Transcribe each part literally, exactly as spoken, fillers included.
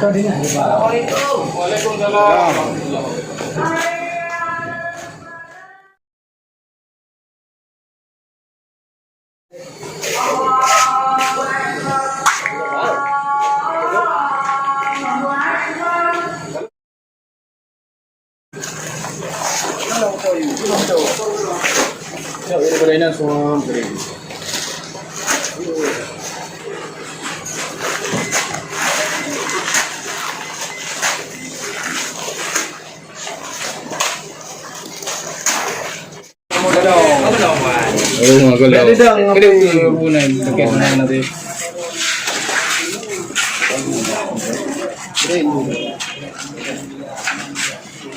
Assalamualaikum. Waalaikumsalam.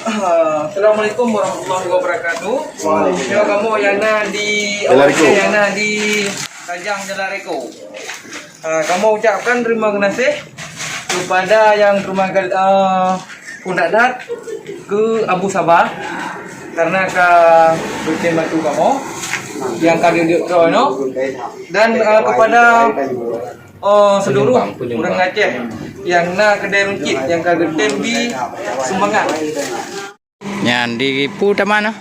Ah, Assalamualaikum warahmatullahi wabarakatuh. Waalaikumsalam. Nyoe kamoe nyang na di, Jalan Reko. Nyang na di Tajang Jalan Reko. Ah, kamoe ucapkan terima kasih kepada yang terima kasih, ah, Pun Dak Dat ke Abu Sabah karena ka rutin bantu kamoe yang ka diudiek droe nyoe. Dan, ah, kepada, ah, seluruh ureueng Aceh yang na keudè runcit yang ka geutem bi sumbangan. Nyan di Pu Taman, ah?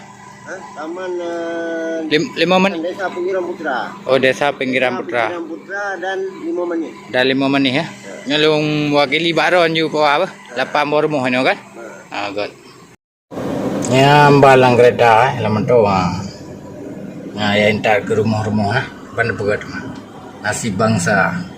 Hah? Taman, eh, Lim-, Lima Manih? Desa Pinggiran Putra. Oh, Desa Pinggiran Desa Putra. Pinggiran Putra dan Lima Manih. Dan Lima Manih, ya? Ya. Nyoe lôn wakili bak droeneuh ju, Pak, apa? Lapan boh rumoh nyoe, kan? Ha. Ah, good. Nyan ban lam keureta, eh, lam moto, ha. Nah, ya, intat keu rumoh-rumoh, ha. Ban peugöt, ha. Nasib bangsa.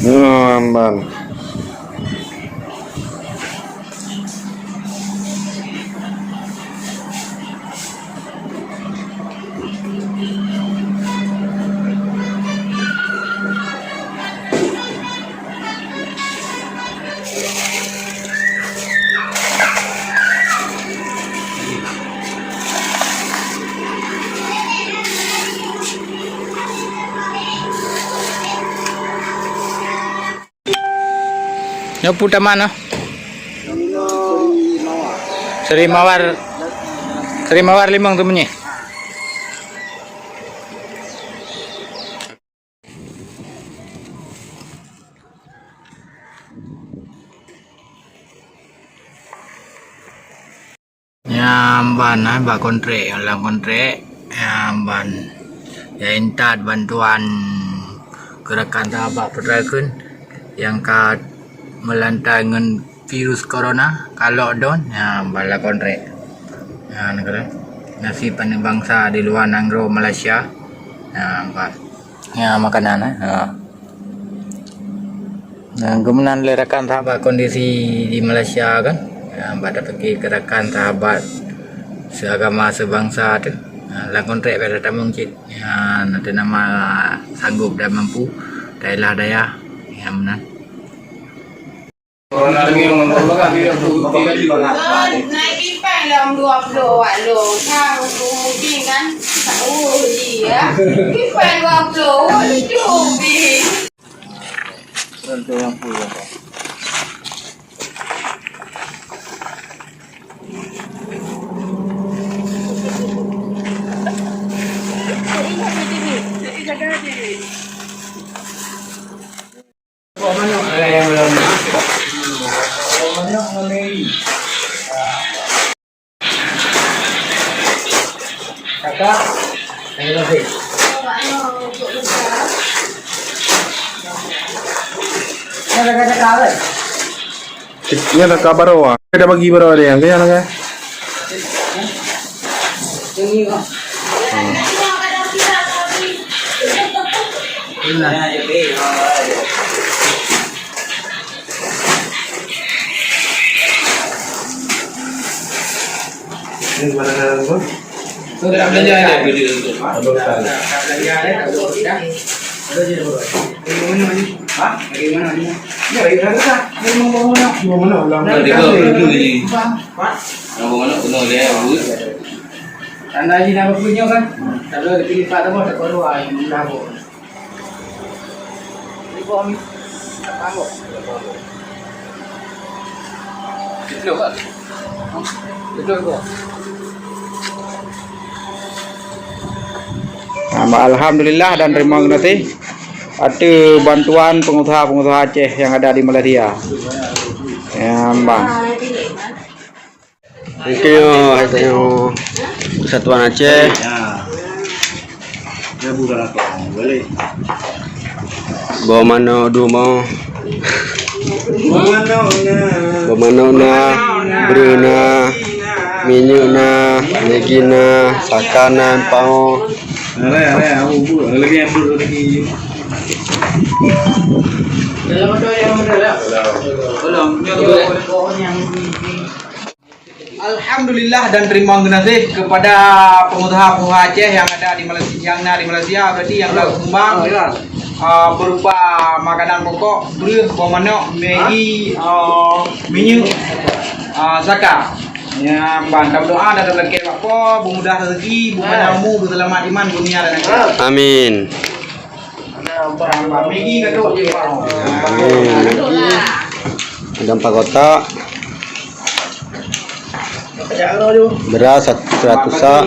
Nyoe ban. Nyoe peue taman nyoe? Seri Mawar. Seri Mawar limong teumanyeh. Nyang ban, eh, bak kontrak, lam kontrak, nyang ban. Ya, intat bantuan gerakan sahabat peutreukeuh nyang ka meulantai ngon virus corona, ka lockdown, nyang ban lam kontrak. Nyang keunan, nasib aneuk bansa di luwa nanggroe Malaysia, nyang ban. Ya, makanan, eh. Ha. Dan keumudian lé rakan sahabat kondisi di Malaysia kan. Ya, bak tapike keu rakan sahabat seagama, sebangsa tu. Ha, lam kontrak biasa tamong cit. Ya, nanti nama sanggup dan mampu. Dailah daya. Ya, meunan. Nai pipan lom dua ploh waklong, sang mungkin kan, oh iya, pipan dua ploh, waduh, bi. Nyan ada kabar wah. Ada bagi baru ada yang kaya lah kan. Ada je dapat. Bagaimana ni? Ha? Bagaimana ni? Ya, baik, dah besar. Dia mau bawa mana? Bawa mana? Ulang. Dah tiga, dua je. Empat. Empat. Nak bawa mana? Kena dia, Abu. Tanda je dah berpunyuk kan? Tak ada, tapi lipat apa, tak perlu, ah, yang dah bawa. Ini bawa ni. Tak tahu. Betul, Pak. Betul, Pak. Alhamdulillah dan terima kasih atas bantuan pengusaha-pengusaha Aceh yang ada di Malaysia. Ya, Bang. Thank you, thank you. Persatuan Aceh. Bawa manok dua mau. Bawa manok na, breuh na, minyeuk na, Maggi na, saka na, pao. Alhamdulillah dan terima kasih kepada pengusaha-pengusaha Aceh yang ada di Malaysia, yang na di Malaysia, berarti yang telah sumbang, ah, berupa makanan pokok, breuh, buah manok, Maggi, ah, minyeuk, ah, saka. Ya, ban, berdoa dan berlakée bak Po, bermudah rezeki, berpanjang umur, berseulamat iman, dunia dan akhirat. Amin. Amin. Ada empat kotak. Beras sat-, seratus sak.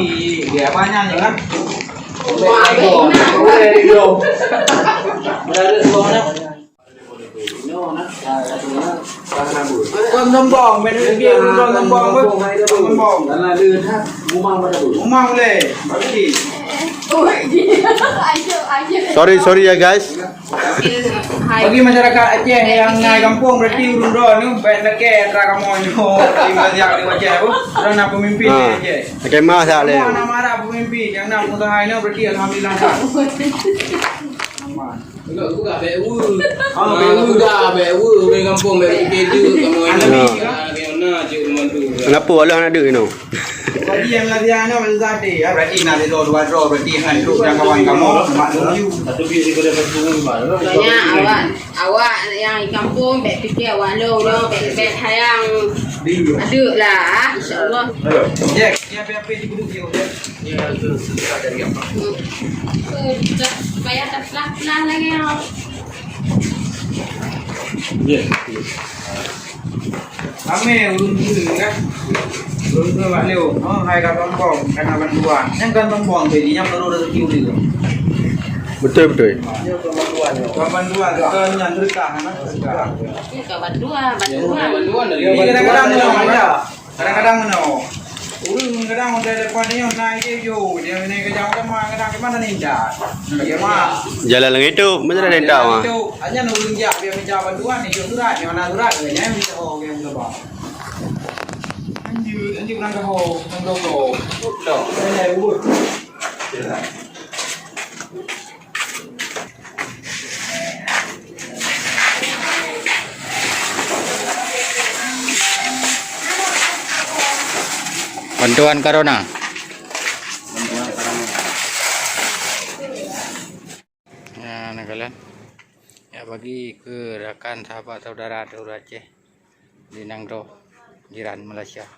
Kon sombong, main game kon sombong, beuh. Kon sombong. Umang boleh. Bagi. Sorry, sorry ya, guys. Bagi masyarakat Aceh yang na gampông, berarti ureueng droe ni baik lagèe atra kamoe nyoe di Malaysia, di Aceh tu. Ureueng na pemimpin di Aceh. Okey, masa leh. Semua na marah pemimpin, yang na pengusaha ni berarti alhamdulillah. Aman. Enggak, bukan bèk wu. Ah, bèk wu. Bukan bèk wu, ureueng gampông bèk kerja, kamoe ni. Kenapa Allah nak dek ni? Jadi yang latihan tu susah hati, ya. Berarti na sidroe dua droe, berarti ngon truk nyang kawan kamoe, mak laju. Satu bilik daripada satu rumah. Banyak awak, awak yang di kampung, bèk pikir awak lôn, lôn, bèk, bèk hayang. Aduk lah, insya Allah. Jack, ni apa-apa di guduk dia, Jack? Ya, tu susah dari apa? Hmm. Tu, tak payah terpelah-pelah lagi, ya. Yes, yes. Ramé ureueng keu kan. Ureueng keu bak lôn. Oh, hai ka sombong, ka na bantuan. Nyang ka sombong tadi, nyang baru rezeki ureueng. Betul, betul. Nyang ka bantuan, nyang ka bantuan, ka nyan sedekah, nah, sedekah. Bukan bantuan, bantuan. Ini kadang-kadang meunoe, ya. Kadang-kadang meunoe. Ureueng kadang watèe telepon nyoe na idé jo, dia ni kadang-kadang ma, kadang di mana ni dah. Dia ma. Jalan lagi tu, macam mana dah ma? Itu, hanya ureueng jak dia minta bantuan, dia surat, dia mana surat, dia minta ho, dia minta apa. Anjir, anjir, nang ho, nang ho. Dah. Eh, urut. Bantuan corona. Ya, nah, kalian. Ya, bagi ke rakan, sahabat, saudara, dulur Aceh. Di nanggroe jiran Malaysia.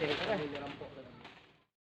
Kami ni rampok.